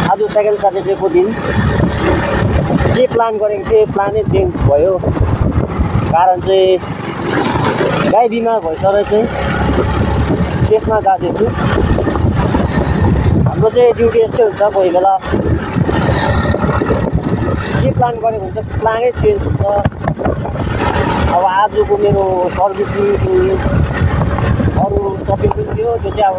आज सेकेन्ड सटरडेको दिन के प्लान गरेको थिएँ, प्लानै चेन्ज भयो। कारण चाहिँ गाई बिमार भइसकेर चाहिँ त्यसमा जाँदैछु। हाम्रो चाहिँ ड्युटी यस्तै हुन्छ, कोही बेला के प्लान गरेको हुन्छ प्लानै चेन्ज हुन्छ। अब आजको मेरो सर्भिसिङ अरू सपिङ पनि थियो, त्यो चाहिँ अब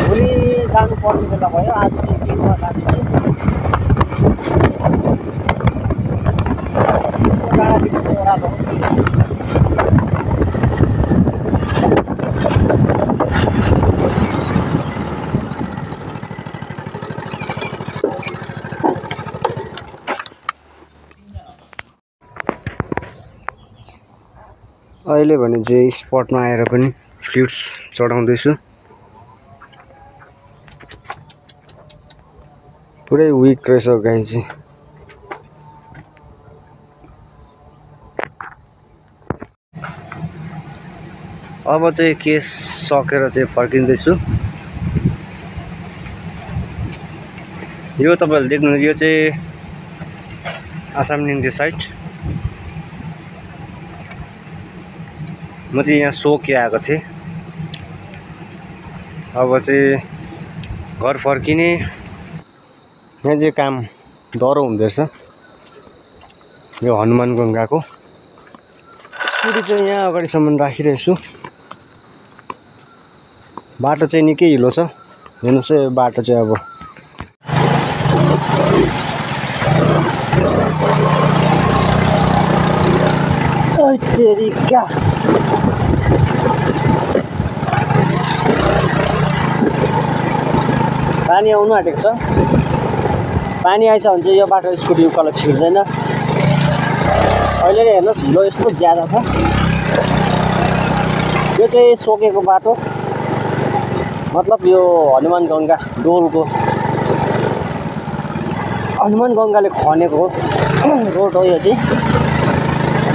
भोलि जानुपर्ने बेला भयो। आज चाहिँ केसमा जाँदैछु। डाँडादेखि चाहिँ ओह्रालो अहिले भने चाहिँ स्पटमा आएर पनि फ्लुइड्स चढाउँदैछु। पुरै विक रहेछ गाई चाहिँ। अब चाहिँ केस सकेर चाहिँ फर्किँदैछु। यो तपाईँहरूले देख्नुहुन्छ, यो चाहिँ आसाम निङ्जे साइड। म चाहिँ यहाँ सोके आएको थिएँ। अब चाहिँ घर फर्किने। यहाँ चाहिँ काम डह्रो हुँदैछ। यो हनुमान गङ्गाको स्कुटी चाहिँ यहाँ अगाडिसम्म राखिरहेछु। बाटो चाहिँ निकै हिलो छ। हेर्नुहोस् है, बाटो चाहिँ अब तेरिका पानी आउनु आँटेको छ। पानी आएछ भने चाहिँ यो बाटो स्कुटी उकालो छिर्दैन। अहिले नै हेर्नुहोस्, हिलो यस्तो ज्यादा छ। यो चाहिँ सोकेको बाटो, मतलब यो हनुमान गङ्गा डोलको, हनुमान गङ्गाले खनेको रोड हो। यो चाहिँ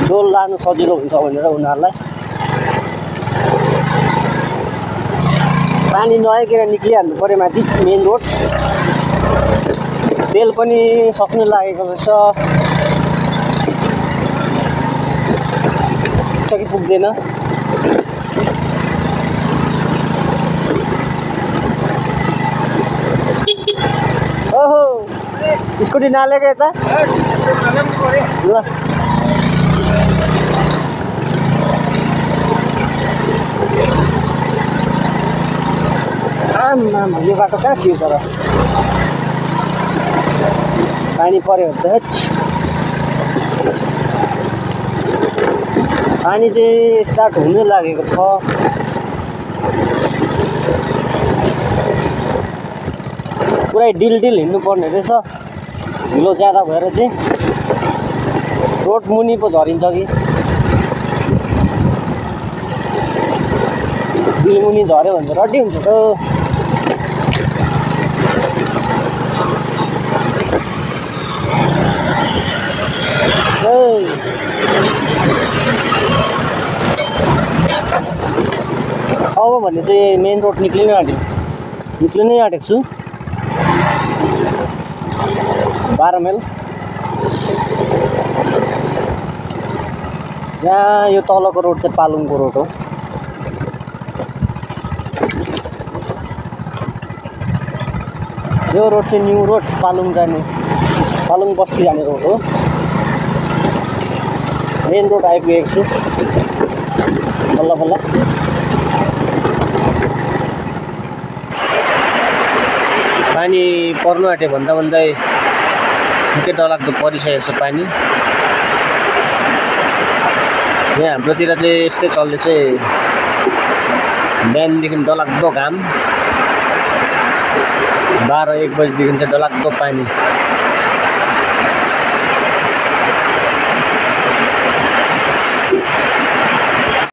डोल लानु सजिलो हुन्छ भनेर उनीहरूलाई पानी नआइकन निक्लिहाल्नु पऱ्यो माथि मेन रोड। तेल पनि सक्नु लागेको रहेछ कि पुग्दैन। ओहो, स्कुटी नालेको यता ल। यो बाटो कहाँ थियो तर पानी पऱ्यो भने त पानी चाहिँ स्टार्ट हुनु लागेको छ। पुरै डिल हिँड्नु पर्ने रहेछ। हिलो ज्यादा भएर चाहिँ रोड मुनि पो झरिन्छ कि डिल मुनि झऱ्यो भने त रड्डी हुन्छ त। अब भने चाहिँ मेन रोड निक्लिनै आँटेको छु। 12 माइल। यहाँ यो तलको रोड चाहिँ पालुङको रोड हो। यो रोड चाहिँ न्यू रोड, पालुङ बस्ती जाने रोड हो। मेन रोड आइपुगेको छु बल्ल बल्ल। पानी पर्नु आँट्यो भन्दा निकै डरलाग्दो परिसकेको छ पानी। यहाँ हाम्रोतिर चाहिँ यस्तै चल्दैछ। बिहानदेखि डरलाग्दो घाम, 12-1 बजीदेखि चाहिँ डरलाग्दो पानी।